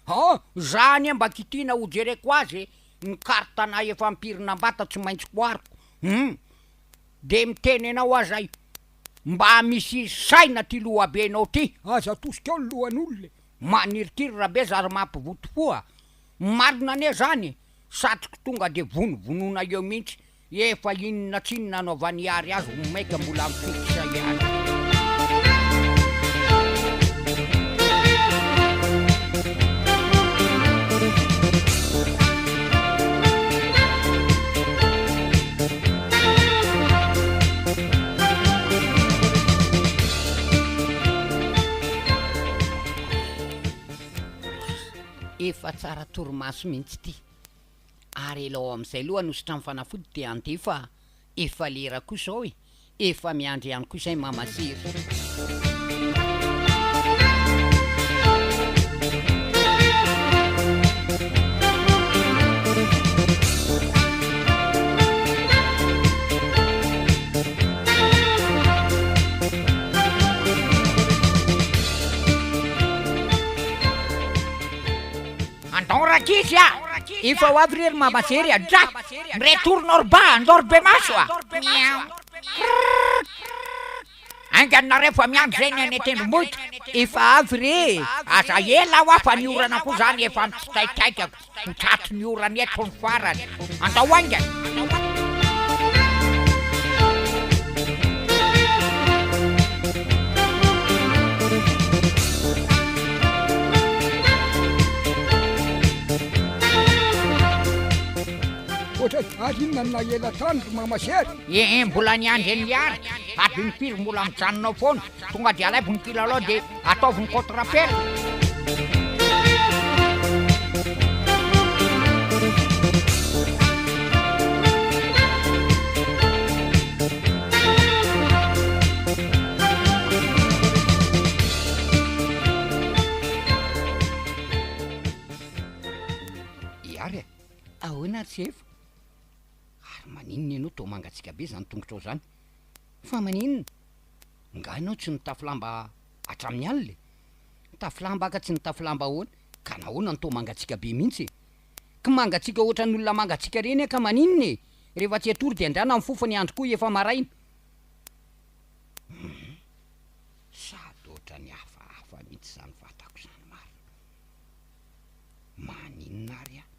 An! Za anie mba kitiana ho jereko azy e! Ny carte anah efa ampirinam-bata tsy maintsy koariko. Hum! De miteny anao aho zay, mba misy saina ty lohabenao ty! Aza atosika eo ny lohan'olona e! Manirikiry Rabe zary mampivoto fo a! Marina anie zany e! Satriko tonga de vonovonoina eo mihitsy Efa inona tsinona anaovan'i Ary azy ho maika mbola mifixe ihany. Efa tsara torimaso mihitsy ity. Ary elao amin'izay aloha hanosotra ny fanafody dia andeha fa efa lera koa izao e! Efa miandry ihany koa izay mama Siry. Andao rankizy a! Efa ho avy re ry mama Jery a! Dra! Miretourne orba! Andao ry bemaso a! Miaou! Krrrk! Haingana nareo fa miandry zay ny any an-tendrombohitra! Efa avy re e! Aza ela hoa fa ny orana koa zany efa mitsitaitaika ho tratry ny orana eto ny farany! Andao haingana! Ohatray, ary inona no naha-ela tany ry mama Jery? Ee, mbola niandry an'i Ihary, adiny firy mbola mijanona ao foana, tonga dia alaivo ny kilalao dia ataovy ny contre appel. Ihary a! Ahoana ry sefo? Ary maninona ianao toa mangatsiaka be izany tongotrao izany? Fa maninona? Nga ianao tsy nitafy lamba hatramin'ny alina e? Nitafy lamba ka tsy nitafy lamba ahoana? Ka nahoana no toa mangatsiaka be mihitsy e? Ky mangatsiaka ohatran'ny olona mangatsiaka ireny aho ka maninona e? Rehefa tsy hatory dia andrana mifofa ny andro koa efa maraina. Hum, sady ohatran'ny hafahafa mihitsy izany vatako izany marina. Maninona ary aho?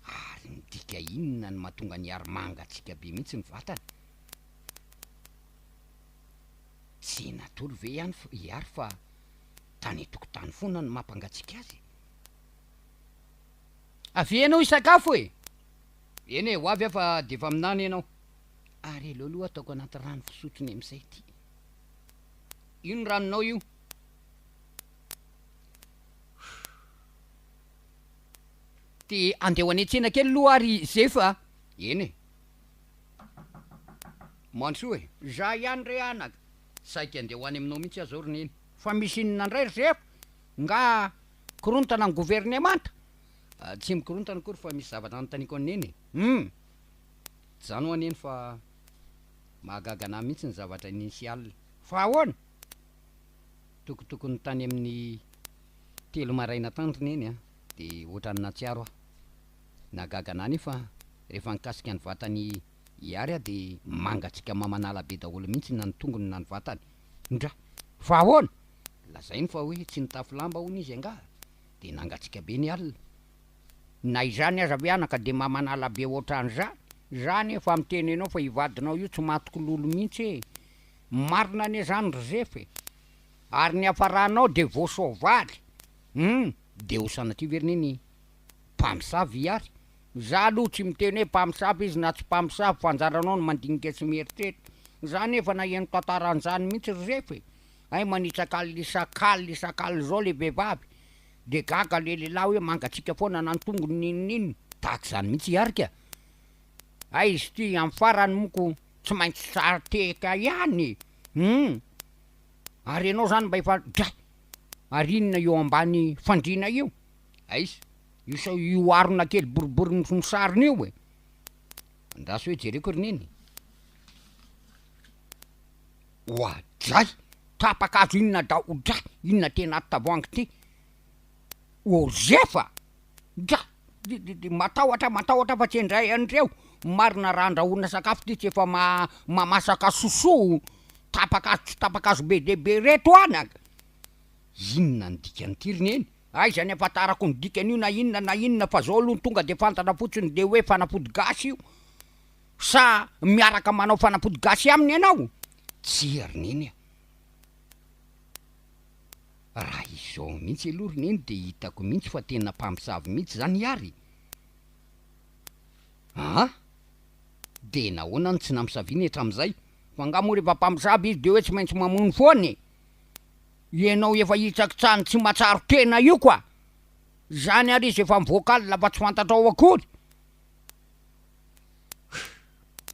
Ary midika inona no mahatonga an'i Ary mangatsiaka be mihitsy ny vatany? Tsy natory ve ihany i Ary fa tany an-tokotany foana no mampangatsiaka azy e? Avia ianao hisakafo e! Eny e, ho avy aho fa dia efa minana ianao. Ary aleo aloha ataoko anaty rano fisotrony amin'izay ity. Io ny ranonao io. Te handeha ho any an-tsena kely aloha ary Zefa a! Eny e! Mandrosoa e! Za ihany re anaka! Saika handeha ho any aminao mihitsy aho zao ry Neny. Fa misy inona indray ry Zefa? Nga korontana ny governemanta? Tsy mikorontana akory fa misy zavatra anontaniako an'i Neny e! Hum! Jano hoa Neny fa mahagaga anah mihitsy ny zavatra nisy alina. Fa ahoana? Tokotokony tany amin'ny telo maraina tany ry Neny a, dia ohatran'ny nahatsiaro aho. Nahagaga anah anefa rehefa nikasika ny vatan'i Ihary aho dia mangatsiaka mamanala be daholo mihitsy na ny tongony na ny vatany. Ndra! Fa ahoana? Lazainy fa hoe tsy nitafy lamba hono izy angaha dia nangatsiaka be ny alina. Na izany aza ve anaka dia mamanala be ohatran'izany? Za anefa miteny anao fa io vadinao io tsy matoky lolo mihitsy e! Marina anie zany ry zefa e! Ary ny hafaranao de voasoavaly hum! De ho sanatria ve ry neny mpamosavy i Ary? Za aloha tsy miteny hoe mpamosavy izy na tsy mpamosavy fa anjaranao no mandinika sy mieritreritra. Za anefa naheno tantara an'izany mihitsy ry zefa e! Hay manitsaka alina isak'alina isak'alina zao le vehivavy de gaga le lehilahy hoe mangatsiaka foana na ny tongony n'inon'inona. Tahaka izany mihitsy i Ary ka! Hay izy ity amin'ny farany moko tsy maintsy saritehaka ihany e! Hum! Ary ianao zany mba efa dray! Ary inona io ambany fandriana io? Aiza? Io sao io harona kely boribory misarona io e! Andraso hoe jereko ry neny. Oadray! Tapa-kazo inona daholo dra inona ty anaty tavoahangy ty? Ozefa! Dra! Matahotra matahotra fa tsy handray an'ireo. Marina raha andrahoina sakafo ty tsy efa mamasaka sosoa tapa-kazo tsy tapa-kazo be dia be reto anaka. Inona ny dikan'ity ry neny? Aiza ny ahafantarako ny dikan'io na inona na inona fa zao aloha ny tonga dia fantatra fotsiny dia hoe fanafody gasy io. Sa miaraka manao fanafody gasy aminy ianao? Tsia ry neny a! Raha izao mihitsy aloha ry neny dia hitako mihitsy fa tena mpamosavy mihitsy izany i Ary a! Dia nahoana no tsy namosaviny hatramin'izay? Fa angaha moa rehefa mpamosavy izy dia hoe tsy maintsy mamono foana e? Ianao efa hitsakitsahany tsy mahatsaro tena io kwa! Izany ary izy efa mivoaka alina fa tsy fantatrao akory!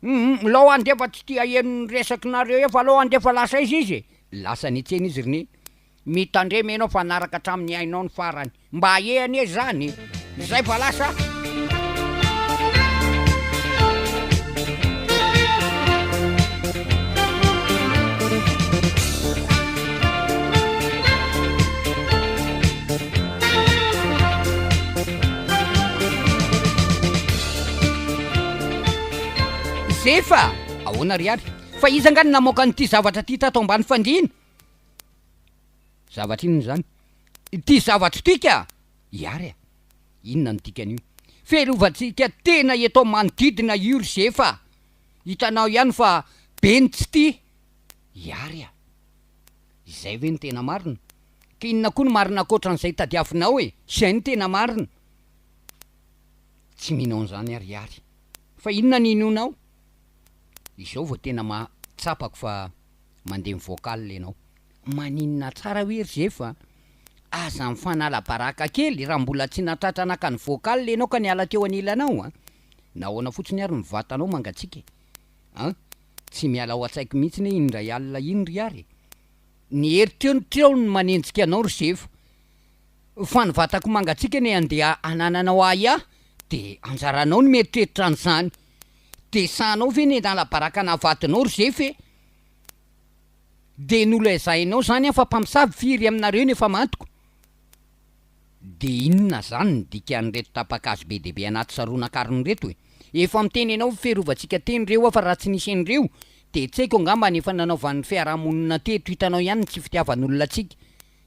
Hum alao andeha fa tsy tia heno ny resakinareo eo fa alao andeha fa lasa aiza izy e! Lasa niantsena izy ry neny. Mitandrema ianao fa hanaraka hatramin'ny ainao ny farany. Mba ahe anie izany e! Izay fa lasa a! Zefa! Ahoana ry Ary? Fa iza angaha no namoaka an'ity zavatra ity tato ambany fandriana? Zavatra inona izany? Ity zavatra ity ka! I Ary a! Inona no dikan'io? Fiarovantsika tena eto amin'ny manodidina io ry Zefa a! Hitanao ihany fa be ny tsy tia! I Ary a! Izay ve no tena marina? Ka inona koa no marina ankoatran'izay tadiavinao e? Izay no tena marina. Tsy mino an'izany aho ry Ary. Fa inona no inoanao? Izao vao tena maha tsapako fa mandeha mi-vocal ianao. Maninona tsara hoe ry Zefa? Aza mifanala baraka kely raha mbola tsy nahatratra naka ny vocal ianao ka niala teo anilanao a! Nahoana fotsiny ary ny vatanao mangatsiaka e? An! Tsy miala ao an-tsaiko mihitsy anie iny indray alina iny ry Ary e! Ny eritreritrao no manenjika anao ry Zefa. Fa ny vatako mangatsiaka anie andeha hanananao ahiahy dia anjaranao ny mieritreritra an'izany. Dia sahanao ve ny hanala baraka ana vadinao ry Zefa e? Dia nolazainao izany aho fa mpamosavy firy aminareo no efa matiko? Dia inona izany ny dikan'ireto tapa-kazo be dia be anaty saronan-karona ireto e? Efa miteny anao fiarovantsika teny ireo aho fa raha tsy nisy an'ireo dia tsy haiko angamba ny efa nanaovan'ny fiarahamonina teto hitanao ihany ny tsy fitiavan'olona antsika.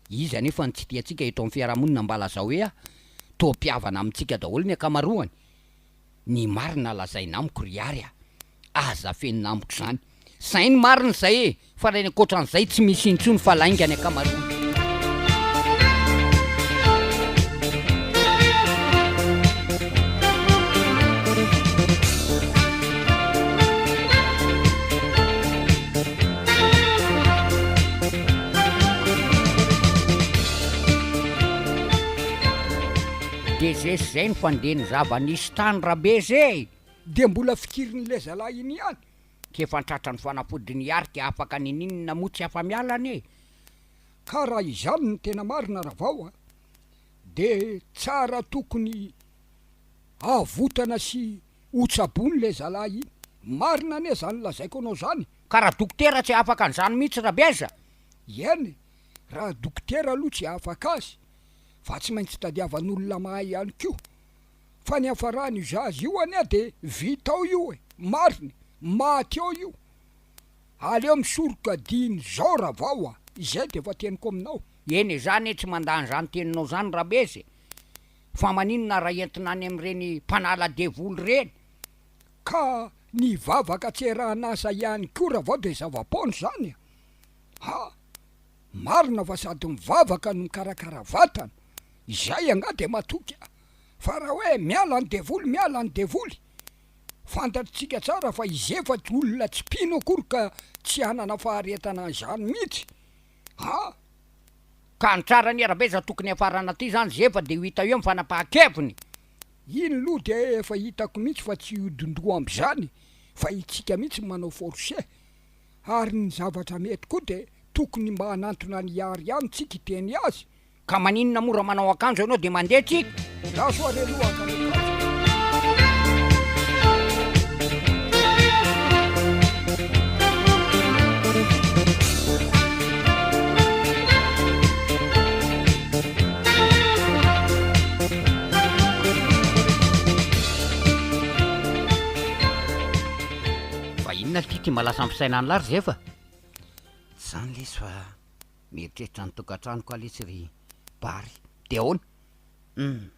Iza anefa no tsy tia antsika eto amin'ny fiarahamonina mba lazao hoe aho? Toa mpihavana amintsika daholo ny ankamaroany. Ny marina lazaina amiko ry Ary a! Aza afenina amiko izany. Zay ny marina izay e! Fa raha ny ankoatran'izay tsy misy intsony fa lainga ny ankamaroany. Dia zay sy zay ny fandehan'ny zava-nisy tany Rabezy e! Dia mbola fikirin'ilay zalahy iny ihany. K'efa tratran'ny fanafodin'ny Iarika afaka ninininona moa tsy afa-miala anie. Ka raha izany no tena marina Ravao a! dia tsara tokony avotana sy hotsaboina ilay zalahy iny. Marina anie zany lazaiko anao zany. Ka raha dokotera tsy afaka an'izany mihitsy Rabeza? Eny, raha dokotera aloha tsy afaka azy fa tsy maintsy tadiavan'olona mahay ihany koa. Fa ny hafaran'io zaza io anie de vita ao io e! Marina e! Maty ao io! Aleo misoroka diny zao Ravao a! Izay de efa teniko aminao. Eny e, za anie tsy mandà an'izany teninao zany Rabeza e! Fa maninona raha entina any amin'ireny mpanala devoly ireny? Ka ny vavaka tsy erahan'asa ihany koa Ravao de zava-poana izany a! Ha! Marina fa sady mivavaka no mikarakara vatana, izay angaha dia matoky a! Fa raha hoe miala ny devoly, miala ny devoly, fantatritsika tsara fa i Zefa tsy olona tsy mpino akory ka tsy hanana faharetana an'izany mihitsy a! Ka ny tsara anie Rabeza tokony hafarana aty zany Zefa dia ho hita eo ny fanapahan-keviny. Iny loha dia efa hitako mihitsy fa tsy hiodin-doha amzany fa itsika mihitsy no manao force. Ary ny zavatra mety koa dia tokony mba hanantona an'i Hiary ihany tsika hiteny azy. Ka maninona moa raha manao akanjo ianao dia mandeha tsika? Lasa ary aloha haka ny akanjo. ty mahalasa ny fisainan'lah ry Zefa? Tsy zany lesy fa mieritreritra ny tokantranoko aho lesy ry Bary. De ahoana? Hum.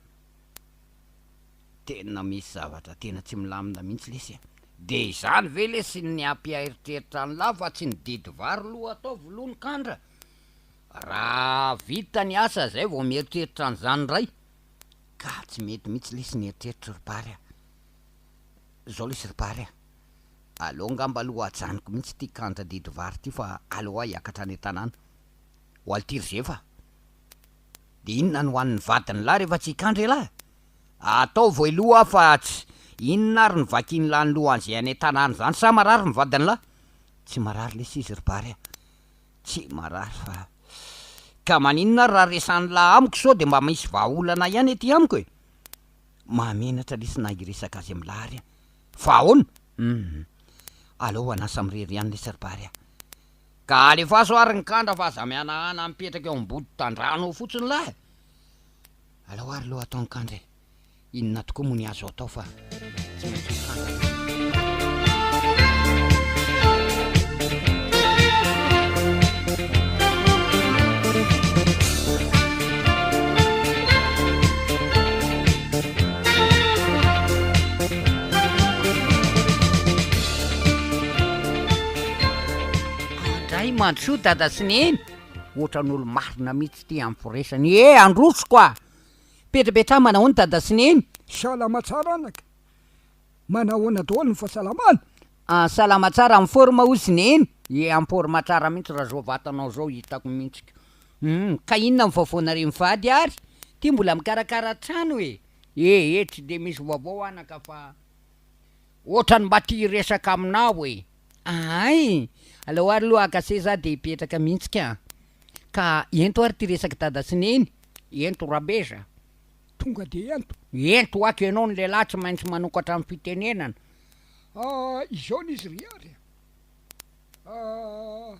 Tena misy zavatra tena tsy milamina mihitsy lesy a! De izany ve lesy ny hampiaeritreritra an'lah fa tsy ny didy vary loha ataovy loha ny kandra? Raha vita ny asa zay vao mieritreritra an'izany indray? Ka tsy mety mihitsy lesy ny eritreritro ry Bary a! Zao lesy ry Bary a! Aleo angamba aloha ajanoko mihitsy ity kandra didy vary ity fa aleo aho hiakatra any an-tanàna. Ho alty ry Zefa a! De inona no hanin'ny vadin'lah rehefa tsy hikandra elah? Ataovy aloha aho fa tsy inona ary no vakian'lah ny lohan'izay any an-tanàna izany sa marary ny vadin'lah? Tsy marary lesy izy ry Bary a! Tsy marary fa. Ka maninona ary raha resahan'lah amiko sao de mba misy vahaolana ihany aty amiko e! Mahamenatra lesy na hiresaka azy amin'lah ary aho. Fa ahoana? Hum. Aleo hanasa samirery ihany lesy ry Bary a! Ka alefaso ary ny kandra fa aza mihanahana mipetraka eo ambody tandrano eo fotsiny lah e! Alao ary aloha atao ny kandra e! Inona tokoa moa ny azo atao fa tsy maintsy ho kandra. Andray mandrosoa dada sy neny! Ohatran'olo marina mihitsy ity amin'ny firesany e! Androsoko a! Petrapetraha manahoana dada sy neny? Salama tsara anaka! Manahoana daholo ny fahasalamana? Ah, salama tsara, en forme hozy neny? Ie, en forme tsara mihitsy raha zao vatanao zao hitako mihitsy ko. Hum, ka inona ny vaovaonareo mivady ary? Ty mbola mikarakara trano e! E e, tsy de misy vaovao anaka fa otrany mba tia hiresaka aminao e! Ahay! Aleo ary aloha haka seza de hipetraka mihitsy ka! Ka ento ary ty resak'i dada sy neny, ento Rabeza! Tonga de ento. Ento aky ianao ny lehilahy tsy maintsy manokatra ny fitenenana. Ah, izao ny izy ry Ary a! Ah.